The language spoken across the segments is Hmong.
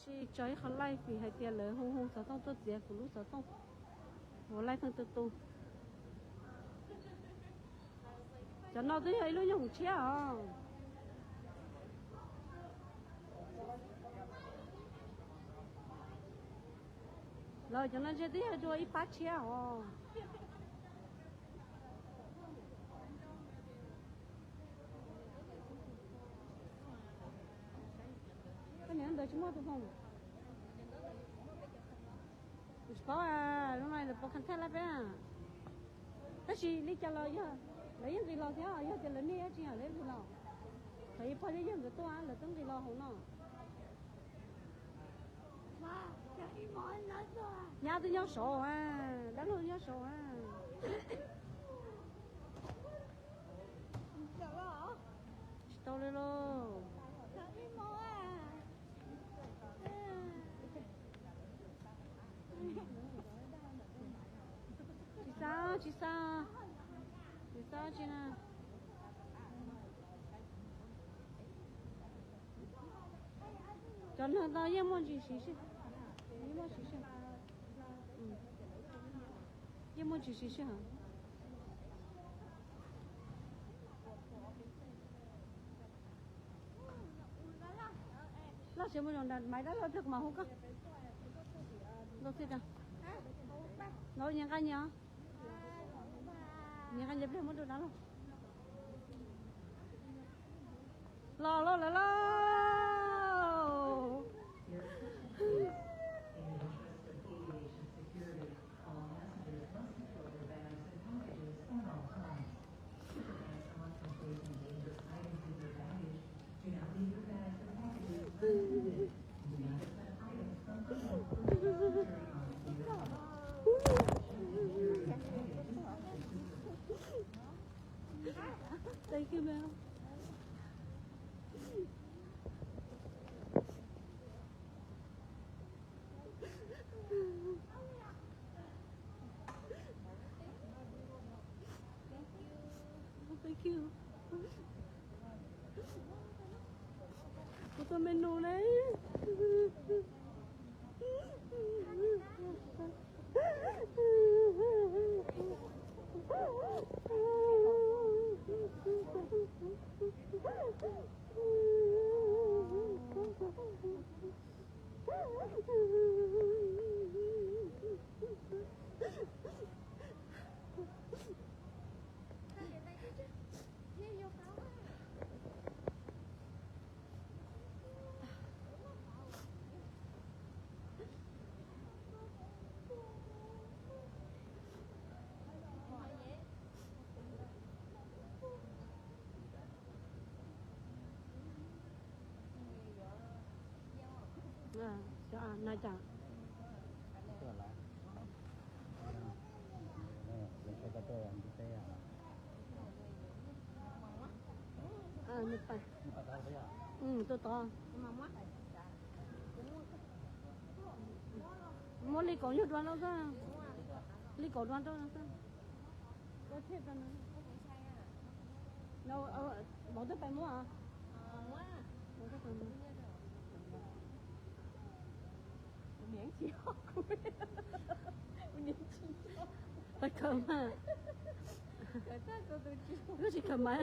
Tsis tso ib qho laij vim hais tias lawv hu hu xov tooj tuaj txiav kuv lub xov tooj. Ua laij pheej tu tu. Cov no twb yog ib lub nyooj hoom tshiab os. Los cov no ntshe twb yog dua ib pab tshiab os. Koj niam ntawd tsis muaj tus phone. Kuv tsis paub, lub no lawv puas khav thaj lab peb. Tab sis li cas los yog lawv yeej nqis los thiab, yog tias lawv niaj tsis yog lawv nqis los. Thaum ib pog yog yawg nkawd tuaj lawv twb nqis los hauv no. Nyab twb nyob saud, dab laug nyob saud. Tsis tau li lauj. Tsis xav, tsis xav, tsis xav tsis na. Cov neeg tau yeej muaj ntsis siv sij, yeej muaj siv sij, yeej muaj ntsis siv sij hawm. Loj siab mus zoo nrad Maiv, dab laug pliag kuv mam hu koj. Nkauj txij, nkauj nyias nqa nyias os. Nyias nqa nyias pliag muab rau dab laug. Los lauj, lawv lauj. Thank you, ma'am. Thank you. Kuv tus me nus ne. Tuaj tod. Muab li kaum nyuag dua no xwb. Li kaum dua rau no xwb. Vauv twb pais muab os. Pais khaws mas. Koj tsis khaws mas.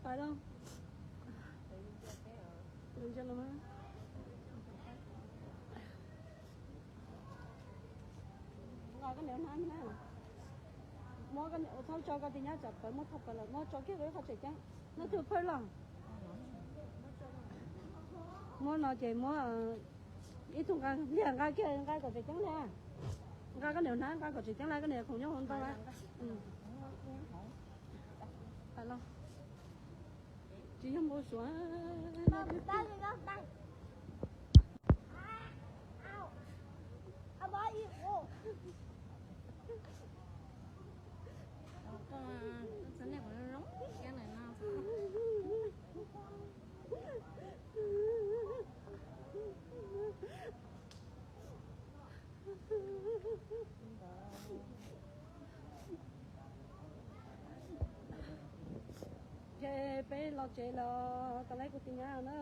Pais los. Nqa koj niam hnav na. Muab koj niam txhob tso koj tis nyab tsam pawv muab thauj pawv lawm, muab tso kiag rau ib qho tseem ceeb. Noj twg phawj los? Muab no ces muab ib tug nqa, liag nqa kiag, nqa kom tseem ceeb li. Nqa koj niam hnav, nqa kom tseem ceeb li, koj niam khoom nyob hauv ntau. Pais los. Tsis yog npau suav. Ces peb los tsev los tau lawm, kuv tus nyab na.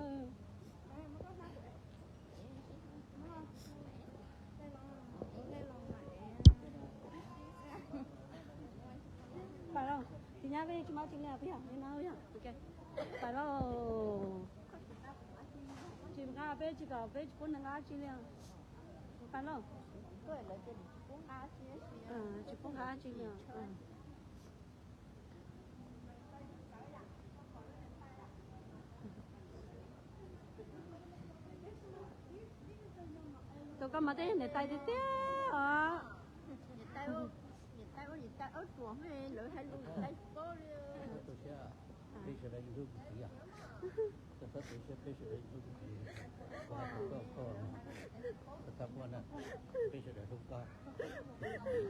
Pais lauj, tus nyab peb tsis muaj tsi li peb yog, pais lauj. Tsis nqa peb tsis kom peb tsis pub nqa tsi li. Pais lauj. Tsis pub nqa tsi li. Tus koj mas tej niam tais tiag tiag os. Niam tais ua niam tais ob tuam lawv hais lus niam tais pob li. Peb sawv daws hlub kuv txiv yom. Koj txhob tu siab, peb sawv daws hlub kuv txiv. Kuv hais rau koj, koj txhob quaj na, peb sawv daws hlub koj.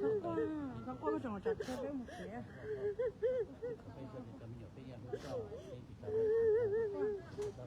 Koj quaj, koj quaj tseem tsam qhia peb mus tsev. Peb cov me nyuam peb yeej hlub koj, peb tsis tau